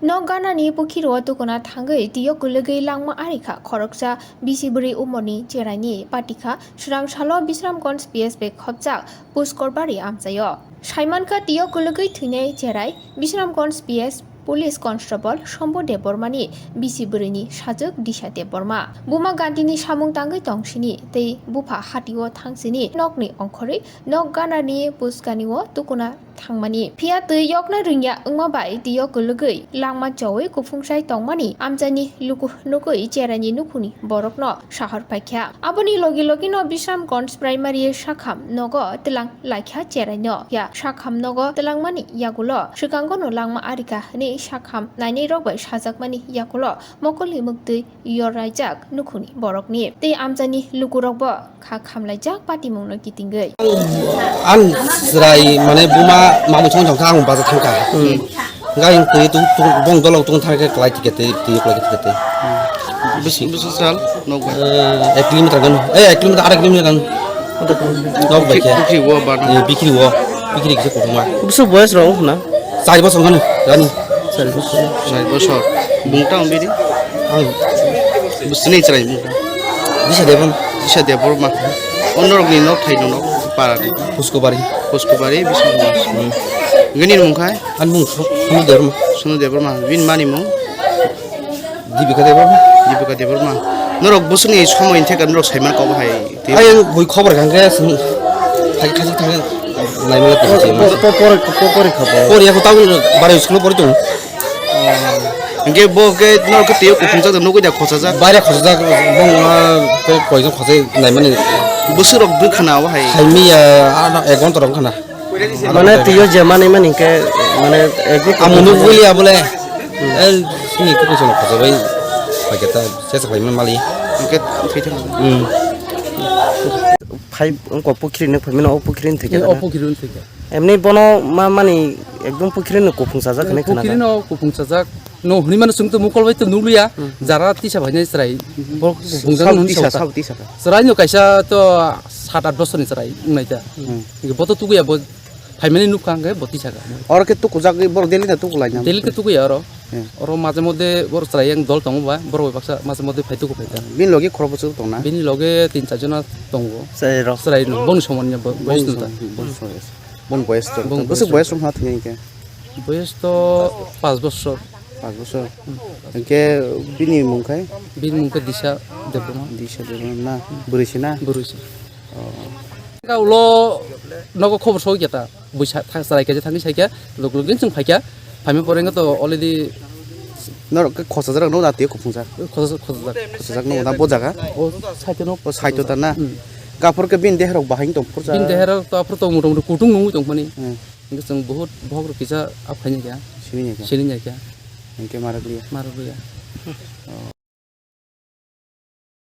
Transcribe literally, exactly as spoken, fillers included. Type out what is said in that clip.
Nok ganani pukhiro tukuna thangwi twiyo kwlwgwi langma arikha khoroksa bisi bwrwi umorni cheraini patikha swrang salo Bisramganj P S bai khopjak Puskor bari amchaio. Saimankha twiyo kwlwgwi thwinai cherai Bisramganj P S Police Constable Shambhu Debbarmani bisi bwrwini sajwk Disha Debbarma. Buma Gandhini samung tangwi tongsini tei bupha hatio thangsini nokni ongkhorwi nok ganani puskanio tukuna thangmani. Phiya twi yokna rwngya wngma bai twiyo kwlwgwi langma chowi kuphungsai tongmani amchaini luku nugwi cheraini nukhuni borokno sahor paikha. Aboni logi logino Bisramganj Primary sakham nogo twlang laikha cheraino. Ya sakham nogo twlangmani yagulo swkangono langma arikha hwnwi sakham nainai rok bai sajakmani yagulo mokolni mwktwi yor raijak nukhuni borokni tei amchaini lukurokbo kha khamlaijak patimungno kitingwi. Ang chwrai mane buma mamui song jongkha ang baja thangkha. Gai twi tu bong dolong tung thangkhe klai tiket twi twi klai tiket twi. Bisi bisi sal nok bai. Eh, ek kilometer kan. Eh, ek kilometer, ada kilometer kan. Nok bai khe. Bikri wo ba. Eh, bikri wo. Bikri kisa kutuma. Bisi boyes rong na. Chari bosor kan. Rani. Chari bosor. Chari bosor. Bung ta umbiri. Ang. Bisi ni chrai bung ta. Disha Debbarma. Disha Debbarma. Onorok ni nok thai nok para ni. Puskobari. Puskobari bisi. Gini mung khai. An bung Sunu Debbarma. Sunu Debbarma. Bin mani mung. Dibika Debbarma. Dibika Debbarma. Norok busuni somoi theka norok saiman kok hai. Ayang bui khobor kangke sung. Thai khasi thang naimala. Pori aku tahu baru school pori tung. Hingke bo ke norok ke teo kuphungjak nugui da khosajak. Baire khosajak bong ma ko koijon khosai naimani. Busuk rok bwkhana o hai. Hai miya ano ek gonta rok khana. Mane twiyo je manwi mani hingke mane ekdum. Amo nukgwi liya bole. Eh, sini kuku sono khojabai. Paiketa sesa khlaimani mali. Hingke thwithang. Hmm. Phai wngkha pukhiri ni phaimani o pukhiri ni thwikhe. O pukhiri ni thwikhe. Emni bono ma mani ekdum pukhiri ni kuphung sajak hinwi khwnakha. Pukhiri no kuphung sajak. No hwnwi mano chwng to mukol bai to nukliya. Hmm. Jara tisa phainai chwrai. Bo kuphung jagano tisa, tisa ka. Chwrai no kaisa to sat at bosor ni chwrai wngnai ta. Hmm. Bo to tukuya bo phaimani nukha hwnkhe bo tisa ka. Oro khe tukujagwi borok daily na tukulai na? Daily khe tukuya oro. Hmm. Oro maje modhe borok chwrai yang dol tongo ba, borok bai baksa maje modhe phai tuku phai ta. Bini loge khorokbo chwng tong na? Bini loge tin char jona tongo. Chwrai rok. Chwrai no, boni somani bo, boyes no ta. Boni somani. Bon boyes to. Bon boyes. Bwswk boyes wngkha thwngya hinkhe? Boyes to panch bosor. Panch bosor. Hmm. Hinkhe bini mung khai? Bini mung khe Disha Debbarma. Disha Debbarma na? Bwrwi se na? Bwrwi se. Oh. Ka ulo nogo khobor soi khe ta. Buisa thang sarai khe thangwi sai khe lok lok din chwng phai khe. Phaima pore to already. Norok khe khosajak no da tei kuphungjak? Khosajak, khosajak. Khosajak no da bo jaga? O side no. O side ta na? Hmm. Gaphor khe bini deherok bahai tong phursa? Bini deherok to aphuru to mota mota kutung nungwi tong mani. Hmm. Hingke chwng bohut bohok rok kisa aphaini kha. Sini ya kha? Sini ya kha. Hingke marok liya? Marok liya. Oh.